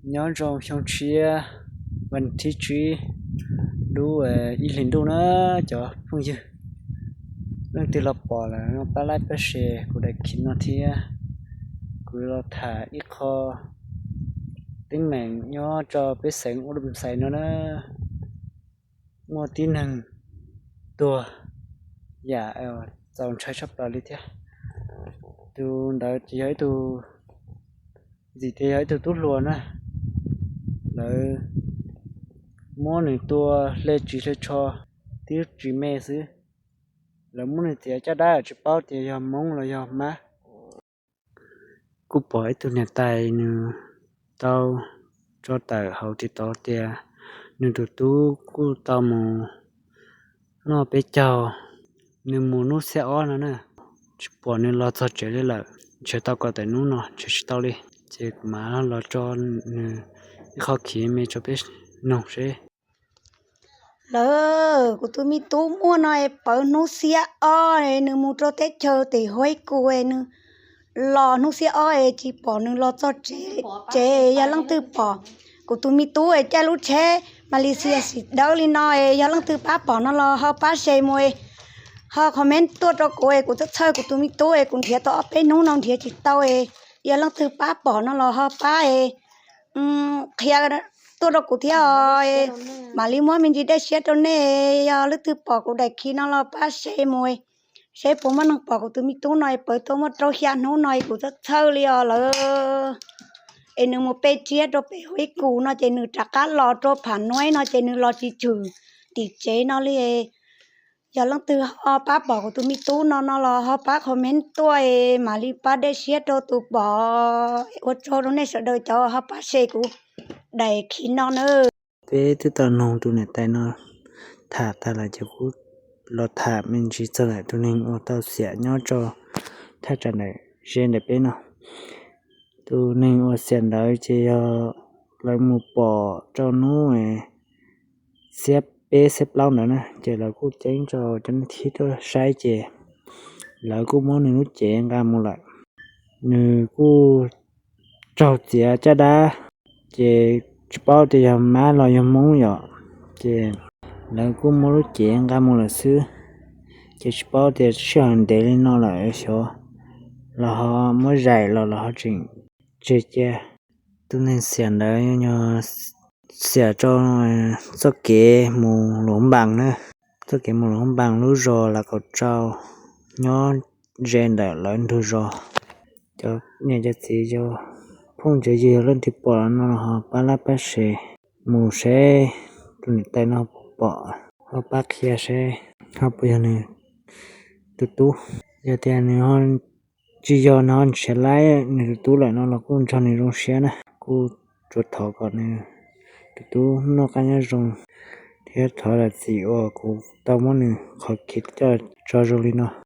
Nyob zoo xyoo tshiab, vas thib tsib, lub ib hlis ntuj na cov phooj ywg. Leej twg los pom lawm no pab like pab share kuv daim khiv no thiab. Kuv los tham ib qho teeb meem nyob rau peb xeev Ua Dum Xais no na. Muaj tib neeg tuag yam txaus ntshai tshaj plaws li thiab. Tus ntawd ces yog ib tug, ntxim tias yog ib tug tub hluas na. Lawv muab nws tua hle ris hle tsho, tib ris me xwb. Lawv muab nws txiav caj dab tsis paub tias yog Hmoob los yog Mab. Kuj pom ib tug niam tais nws tau tso tawm hauv TikTok tias nws tus tub kuj tau mus noj peb caug, nws mus hnub xiab ob no na, tsis pom nws los txog tsev li lawm. Ntshe tau kom tawm hnub no ntshe tsis tau li, ces kuv mam los tso nws ib qho khiv me rau peb mloog seb. Lawv, kuv tus me tub muaj no es pawv hnub xiab ob es nws mus rau teb chaws tim Huaib Kus es nws los hnub xiab ob es tsis pom nws los txog tsev, yog leej twg pom. Kuv tus me tub es caij lub tsheb Malaysia xiv dawb li no es yog leej twg pab pom no los ho pab share mus es ho comment tuaj rau kuv es kuv txhawj txhawj kuv tus me tub es kuv nrhiav tau ob peb hnub no nrhiav tsis tau es yog leej twg pab pom no los ho pab es qhia tuaj rau kuv thiab os. Mam li muab me ntsis dej siab rau nej, yog leej twg pom kuv daim khiv no los pab share mus seb puas muaj neeg pom kuv tus me tub no es pawv tau muaj rau xya hnub no es kuv txhawj txhawj li os lawv. Es nws mus pe tsiab rau pem Huaib Kus no ces nws rov qab los rau Pham Nuaib no ces nws los tsis tshwm tim tsev no li. Yog leej twg ho pab pom kuv tus me tub no no los ho pab comment tuaj es mam li pab dej siab rau tus pom. Ua tsaug rau nej sawv daws cov ho pab share kuv daim khiv no na. Peb twb tau noog tus niam tais no tham tag lawm ces kuv los tham me ntsis txog ntawm tus neeg uas tau xiam nyob rau thaj tsam ntawm ze ntawm peb no. Tus neeg uas xiam ntawd ces yog lawv mus pom rau hnub xiab peb xiab plaub ntawd na, ces lawv kuj ceeb rau cov neeg thib tuaj saib ces lawv kuj muab nws lub cev nqa mus lawm. Nws kuj raug txiav caj dab, ces tsis paub tias yog Mab los yog Hmoob yom, ces lawv kuj muab lub cev nqa mus lawm xwb. Ces tsis paub tias sij hawm ntev li no lawm xyov los ho muab zais los los ho tseem tseg cia. Tus neeg xiam ntawd yog xiam rau txoj kev mus Luas Npas na, txoj kev mus Luas Npas lub zos Las Kaum Tsau, nyob ze ntawm lawv ntug zos. Cov niam cov txiv cov phooj cov ywg leej twg pom no los ho pab like pab share mus seb tus niam tais no puas pom, ho pab qhia seb ho puas yog nws tus tub. Yog tias nws tsis yog no nrhiav laib nws tus tub lawm no los kuj nrog nws zoo siab na, kuj tsuas thov kom nws tus tub noj qab nyob zoo thiab thov zam txim uas kuv tau muab nws qhov khiv coj tso zoo li no.